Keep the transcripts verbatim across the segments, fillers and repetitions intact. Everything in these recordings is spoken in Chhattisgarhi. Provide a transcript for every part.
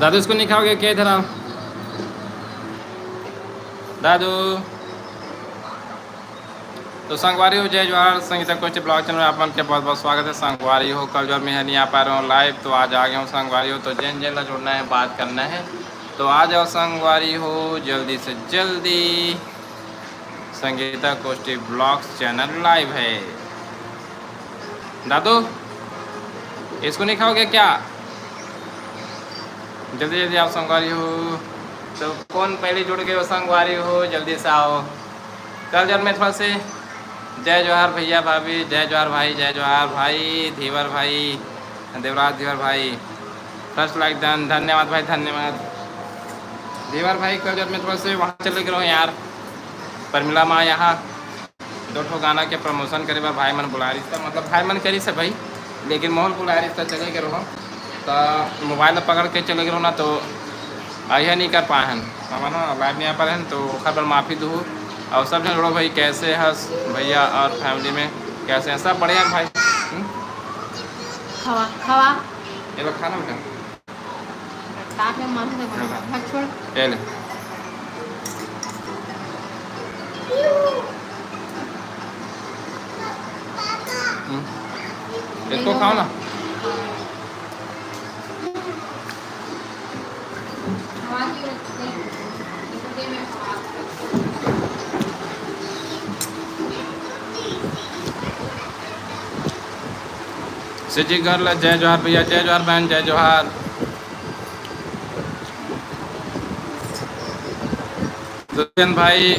दादू, इसको नहीं खाओगे क्या इधर आओ? दादू। तो संगवारी हो, जय जोहार, संगीता कोष्टी vlog channel में आप मन के बहुत बहुत स्वागत है। संगवारी हो, कल जो मैं नहीं आ पा रहा हूँ live, तो आज आ गया हूँ संगवारी हो। तो जेन जेन ला जुड़ना है, बात करना है, तो आ जाओ संगवारी हो, जल्दी से जल्दी। संगीता कोष्टी vlogs channel live है। दादू, इसको नहीं खाओगे क्या? जल्दी जल्दी आओ संगवारी हो। तो कौन पहले जुड़ गए हो संगवारी हो, जल्दी से आओ। कल जब मैं थोड़ा से जय जोहार भैया भाभी, जय जोहार भाई, जय जोहार भाई धीवर भाई, देवराज धीवर भाई, first like done, धन्यवाद भाई, धन्यवाद। धीवर भाई, कल जब मैं थोड़ा से वहाँ चले गए रहो यार, परमिला माँ यहाँ दो ठो गाना के promotion करे बर भाई मन बुलाए रिहिस, मतलब भाई मन करिस हे भाई, लेकिन मोहन बुलाए रिहिस त चले गए रहो, त mobile ला पकड़ के चले गए रहो ना, तो अइहा नहीं कर पाए हन, हमन ना live नहीं आ पा रहे हैं, तो ओखर बर माफ़ी दूहू। और सब जन जोड़ो भाई, कैसे हस भैया और family में कैसे हैं? सब बढ़िया हैं भाई। हम्म? खवा, खवा। ये लो खाना बेटा। ताक में माथे से बना। हाँ। भाग छोड़। ये ले। हम्म। इसको खाओ ना। सिटी गर्ल, जय जोहार भैया, जय जोहार बहन, जय जोहार। दुष्यंत भाई,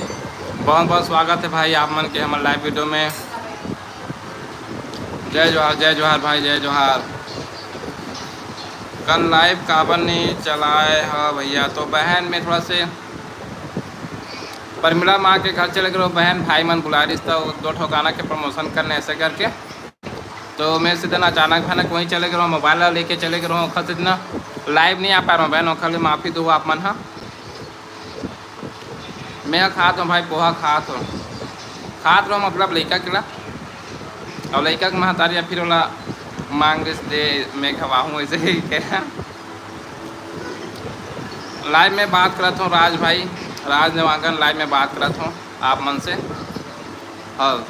बहुत बहुत स्वागत है भाई आप मन के हमर live video में। जय जोहार, जय जोहार भाई, जय जोहार। कल live काबर नहीं चलाए ह भैया? तो बहन, मैं थोड़ा से परमिला माँ के घर चले गए रहो, बहन भाई मन बुला रही, तो दो ठो गाना के promotion करने ऐसे करके। तो मैं सीधे ना अचानक भाई ना कहीं चले गए रहो, mobile ला लेके चले गए रहो, ओखर से ना live नहीं आ पा रहा हूँ बहन, ओखर लिए माफ़ी दो आप मन हा। मैं खात हूँ भाई, पोहा खात हूँ, खात रहो मतलब लइका के ला, और लइका के महतारी फिर ओला मांग दे, मैं खवाहूँ, ऐसे ही कह। Live में बात करत हूँ राज भाई, राज देवांगन, live में बात करत हूँ आप मन से। हाँ,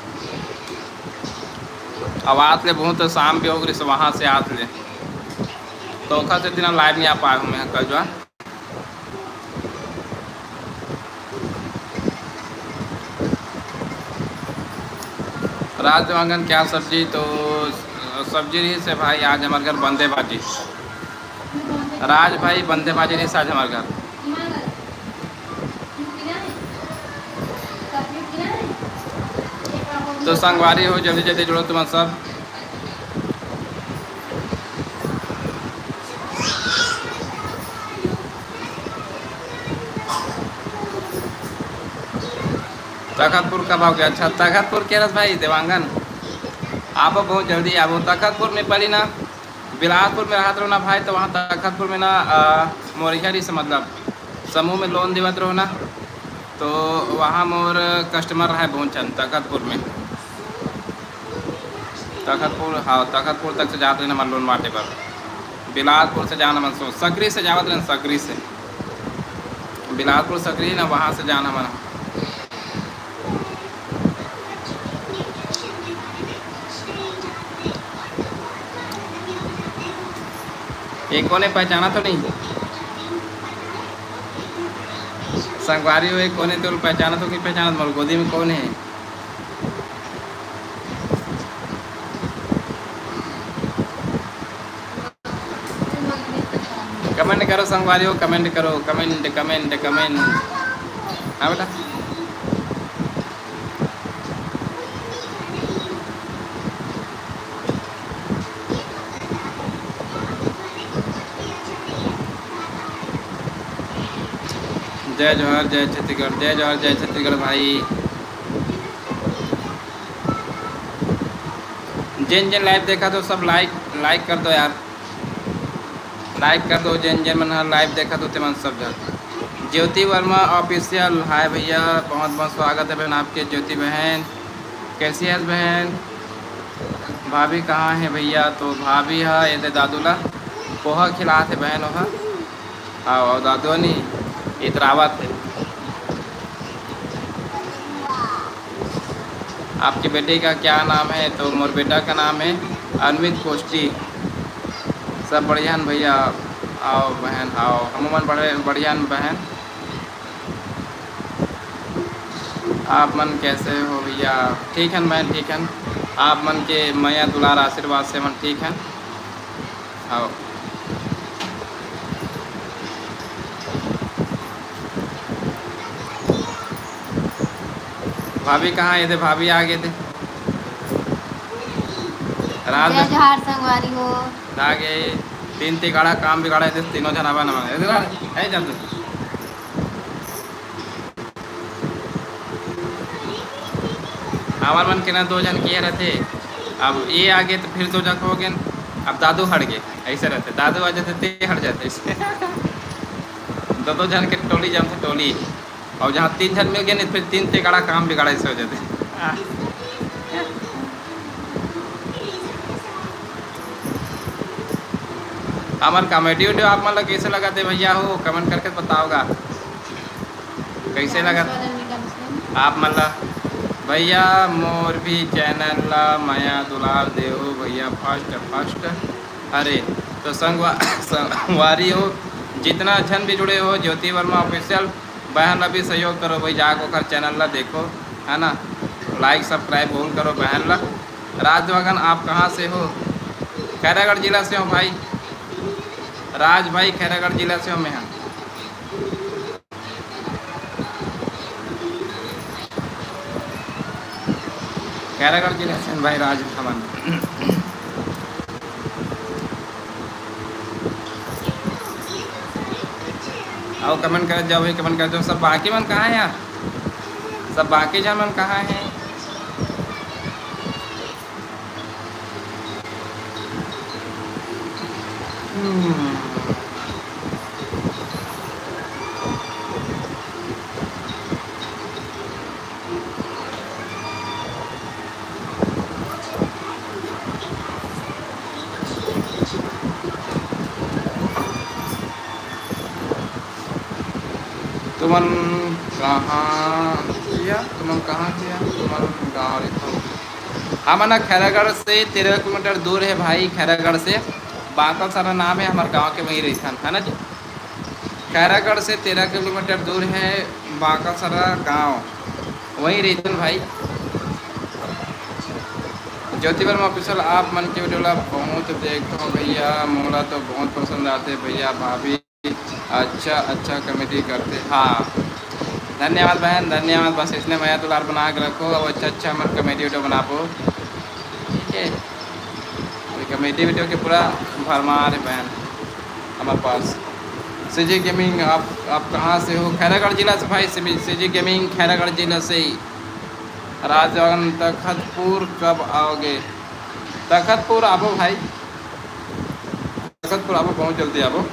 अब आत ले बहुत शाम भी हो गई, वहाँ से आत ले, तो ओखर से दिन live नहीं आ पाए हूँ मैं कल जो है। राज देवांगन, क्या सब्जी? तो सब्जी रहिस हे भाई, आज हमर घर बंदे भाजी। राज भाई, बंदे भाजी रहिस हे आज हमर घर। तो संगवारी हो, जल्दी जल्दी जुड़ो तुमन सब। तखतपुर कब आओगे? अच्छा, तखतपुर के रस भाई देवांगन, आप बहुत जल्दी आबो। तखतपुर में पड़ी ना, बिलासपुर में रहत रहो ना भाई, तो वहाँ तखतपुर में ना, अ, मोरिहरी से मतलब समूह में loan देवत रहो ना, तो वहाँ मोर customer रहे बहुत झन तखतपुर में। तखतपुर, हाँ, तखतपुर तक से जात रहे ना हमन loan बांटे बर। बिलासपुर से जान हमन सो, सकरी से जावत रहे, सकरी से। बिलासपुर सकरी ना, वहाँ से जान हमन। ये कोने पहचाना तो नहीं? संगवारी हो, ये कोने तो पहचाना तो कि पहचाना, मोर गोदी में कौन है? Comment करो संगवारी हो, comment करो, comment, comment, comment। हाँ बेटा। जय जोहार, जय छत्तीसगढ़, जय जोहार, जय छत्तीसगढ़ भाई। जेन जेन live देखत हो सब like, like कर दो यार, like कर दो। जेन जेन मन ह live देखत हो तेमन सब झन। ज्योति वर्मा official, हाय भैया, बहुत बहुत स्वागत है बहन आपके। ज्योति बहन, कैसी है बहन? भाभी कहाँ है भैया? तो भाभी ह एदे दादू ला पोहा खिलात हे बहन, ओहा हाँ, अउ दादू नी इतरावत हे। आपके बेटे का क्या नाम है? तो मोर बेटा का नाम है अनमित कोष्टी। सब बढ़िया न भैया, आओ बहन, आओ, हमू मन बड़े बढ़िया न बहन। आप मन कैसे हो भैया? ठीक हन बहन, ठीक हन। आप मन के मया दुलार आशीर्वाद से मन ठीक हन। आओ। भाभी कहाँ हे? ये दे भाभी आ गे दे। रात जय जोहार संगवारी हो। आ गे। तीन तिगाड़ा काम बिगाड़ा हे, तीनों झन आवा न मांगे। ए, ए, चल तू। हमर मन के ना दो झन के रहते, अब ये आ गे तो फिर दो झन हो गे, अब दादू हट गे, ऐसे रहते, दादू आ जाते ते हट जाते, ऐसे। दो दो झन के टोली जमथे टोली, अउ जहाँ तीन झन मिल गे नहीं, फिर तीन तिगाड़ा काम बिगाड़ा ऐसे हो जाते। हमर comedy video आप मन ला कैसे लगथे भैया हो, comment करके बताओ गा। कैसे लगथे आप मन ला? भैया मोर भी channel ला मया दुलार देहू भैया, first first। अरे तो संगवा-, संगवारी हो, जितना झन भी जुड़े हो ज्योति वर्मा official बहन ला भी सहयोग करो भाई, जाके ओकर channel ला देखो, है ना, like subscribe all करो बहन ला। राजवागन आप कहाँ से हो? खैरागढ़ जिला से हो भाई। राज भाई खैरागढ़ जिला से हो मैं हाँ। खैरागढ़ जिला से भाई राज हमन। आओ comment कर जाओ भाई, comment कर जाओ। सब बाकी मन कहाँ है यार? सब बाकी जन मन कहाँ है? हम्म। तुमन कहाँ के या? तुमन कहाँ के या? तुमन गाँव रे तो। हमन ह खैरागढ़ से तेरह किलोमीटर दूर है भाई, खैरागढ़ से। बांकलसरा नाम है हमर गाँव के, वहीं रहिथन, है ना जी? खैरागढ़ से तेरह किलोमीटर दूर है बांकलसरा गाँव, वहीं रहिथन भाई। ज्योति वर्मा official, आप मन के video ला बहुत देखथों भैया, मोला तो बहुत पसंद आथे भैया, भाभी। अच्छा अच्छा comedy करथे। हाँ, धन्यवाद बहन, धन्यवाद। बस इसने मया दुलार बना के रखो, अब अच्छा अच्छा हमर comedy video बनाबो, ठीक है? ये comedy video के पूरा भरमार है बहन हमारे पास। सीजी गेमिंग, आप आप कहाँ से हो? खैरागढ़ जिला से भाई। सीजी गेमिंग खैरागढ़ जिला से ही। राजन तखतपुर कब आओगे? तखतपुर आबो भाई। तखतपुर आबो, बहुत जल्दी आबो।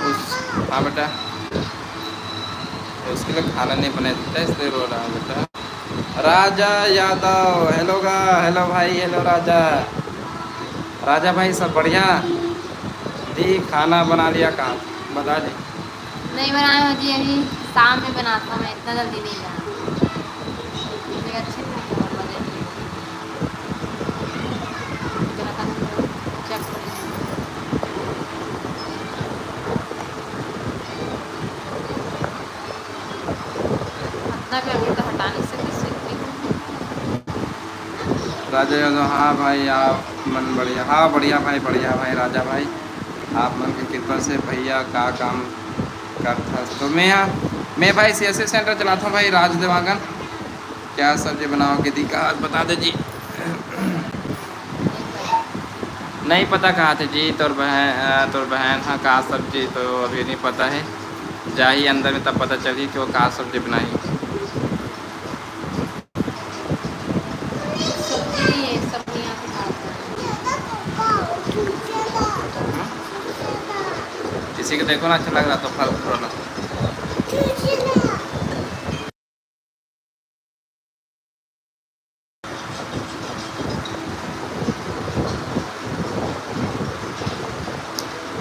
उस, हाँ बेटा, उसके लिए खाना नहीं बनाया था, इसलिए रो रहा है बेटा। राजा यादव, hello गा, hello भाई, hello राजा। राजा भाई, सब बढ़िया? दी, खाना बना लिया का? बता दे। नहीं बनाया हूँ जी, अभी शाम में बनाता हूँ मैं, इतना जल्दी नहीं बनाता। मुझे अच्छे से नहीं पता है। जरा कम check करें। इतना भी अभी तो हटा नहीं सकते, सीख नहीं। राजा यादव, हाँ भाई, आप मन बढ़िया? हाँ, बढ़िया भाई, बढ़िया भाई, राजा भाई, आप मन के कृपा से भैया का काम करथस? तो मैं, मैं भाई सीएससी सेंटर चलाता हूँ भाई, राज देवांगन। क्या सब्जी बनाओगे दी का, आज बता दे जी। नहीं पता कहा थे जी, तोर बहन, अ, तोर बहन, हाँ, का सब्जी तो अभी नहीं पता है, जाही अंदर में तब पता चली कि वो का सब्जी बनाई। सब्जी नहीं है, सब्जियाँ तो खाते हैं। किसी को देखो ना, अच्छा लग रहा तो फल थोड़ा ना।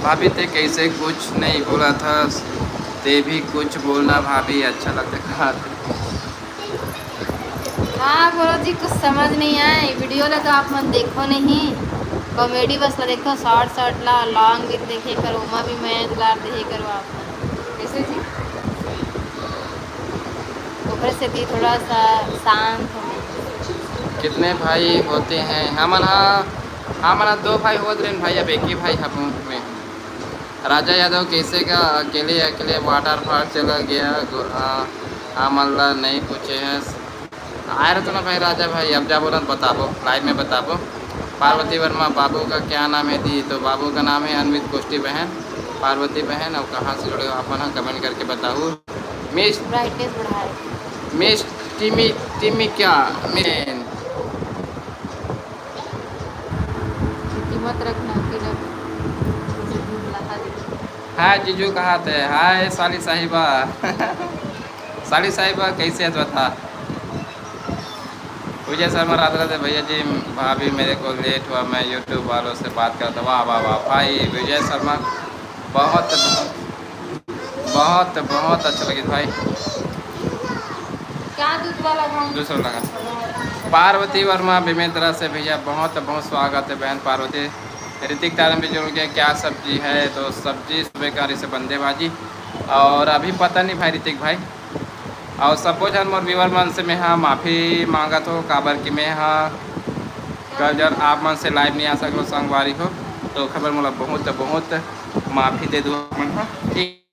भाभी, ते कैसे कुछ नहीं बोला था, ते भी कुछ बोलना भाभी, अच्छा लगता है। हाँ गुरु जी, कुछ समझ नहीं आए। वीडियो ला तो आप मन देखो नहीं, कॉमेडी बस ला देखो, शॉर्ट शॉर्ट ला, लॉन्ग भी देखे करो, ओमा भी मया दुलार देखे करो आप मन। कैसे जी? ओकरे सेती थोड़ा सा शांत हो। कितने भाई होते हैं? हमन हा, हमन हा दो भाई होत रहेन भाई, अब एक ही भाई हम में। राजा यादव कैसे का अकेले अकेले वाटरफॉल चला गया, गो-, आ, हमन ला नहीं पूछे हैं। आए रहते ना भाई राजा भाई, अब जाबो ना बताबो, लाइव में बताबो। पार्वती वर्मा, बाबू का क्या नाम है दी? तो बाबू का नाम है अनमित कोष्टी बहन। पार्वती बहन, अब कहाँ से जुड़े हो आप मन, कमेंट करके बताओ। मिस, ब्राइटनेस बढ़ाए। मिस टिमी, टिमी क्या? मिस कीमत रखना, फिर अब उसे दूध ला दे। हाय जीजू, कहाँ थे? हाय साली साहिबा। साली साहिबा, कैसे है बता? विजय शर्मा, राधे राधे भैया जी। भाभी, मेरे को लेट हुआ, मैं यूट्यूब वालों से बात करता। वाह वाह वाह भाई विजय शर्मा, बहुत बहुत बहुत बहुत अच्छा लगे भाई। क्या दूध वाला खाऊं? दूसरा लगा। पार्वती वर्मा बेमेतरा से भैया, बहुत बहुत स्वागत है बहन पार्वती। ऋतिक तारन भी जुड़ गया, क्या सब्जी है? तो सब्जी सुबह का रही से बंदे भाजी, और अभी पता नहीं भाई ऋतिक भाई। और सबो झन मोर व्यूअर मन से मैं हा माफ़ी मांगत हो, काबर कि मैं हा कल जन आप मन से लाइव नहीं आ सकलो संगवारी हो, तो खबर मोला बहुत बहुत माफ़ी दे दो मन हा, ठीक।